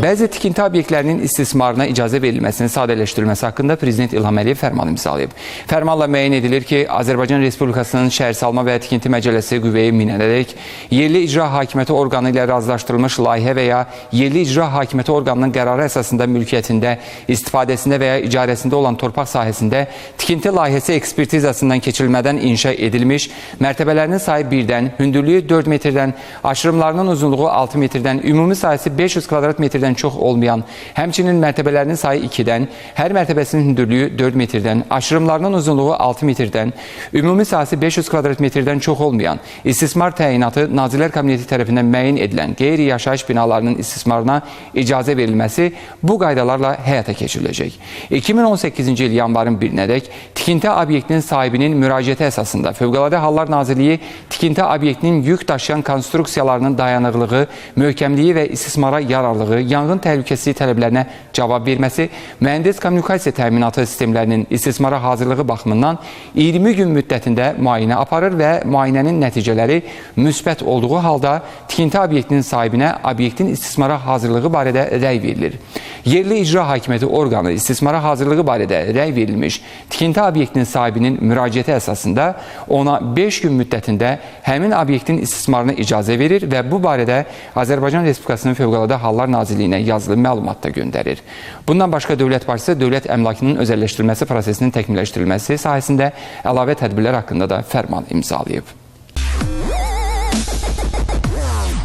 Bəzi tikinti obyektlərinin istismarına icazə verilməsinin sadələşdirilməsi haqqında Prezident İlham Əliyev fərman imzalayıb. Fərmanla müəyyən edilir ki, Azərbaycan Respublikasının Şəhərsalma və Tikinti Məcəlləsi qüvvəyə minənədək yerli icra hakimiyyəti orqanı ilə razılaşdırılmış layihə və ya yerli icra hakimiyyəti orqanının qərarı əsasında mülkiyyətində, istifadəsində və ya icarəsində olan torpaq sahəsində tikinti layihəsi ekspertizasından keçirilmədən inşa edilmiş, mərtəbələrinin sayı 1-dən, hündürlüyü 4 metrdən, aşırımlarının uzunluğu 6 metrdən, ümumi sahəsi 500 kvadrat metrdən çox olmayan, həmçinin mərtəbələrinin sayı 2-dən, hər mərtəbəsinin hündürlüyü 4 metrdən, aşırımlarının uzunluğu 6 metrdən, ümumi sahəsi 500 kvadrat metrdən çox olmayan, istismar təyinatı Nazirlər Kabineti tərəfindən müəyyən edilən qeyri-yaşayış binalarının istismarına icazə verilməsi bu qaydalarla həyata keçiriləcək. 2018-ci il yanvarın 1-nədək tikinti obyektinin sahibinin müraciəti əsasında Fövqəladə Hallar Nazirliyi tikinti obyektinin yük daşıyan konstruksiyalarının dayanıqlığı, möhkəmliyi və istismara yararlığı, yanğın təhlükəsizliyi tələblərinə cavab verməsi, mühəndis kommunikasiya təminatı sistemlərinin istismara hazırlığı baxımından 20 gün müddətində müayinə aparır və müayinənin nəticələri müsbət olduğu halda tikinti obyektinin sahibinə obyektin istismara hazırlığı barədə rəy verilir. Yerli icra hakimiyyəti orqanı istismara hazırlığı barədə rəy verilmiş tikinti obyektinin sahibinin müraciəti əsasında ona 5 gün müddətində həmin obyektin istismarına icazə verir və bu barədə Azərbaycan Respublikasının Fövqəladə Hallar Nazirliyinə yazılı məlumat da göndərir. Bundan başqa dövlət başçısı dövlət əmlakının özəlləşdirilməsi prosesinin təkmilləşdirilməsi sahəsində əlavə tədbirlər haqqında da fərman imzalayıb.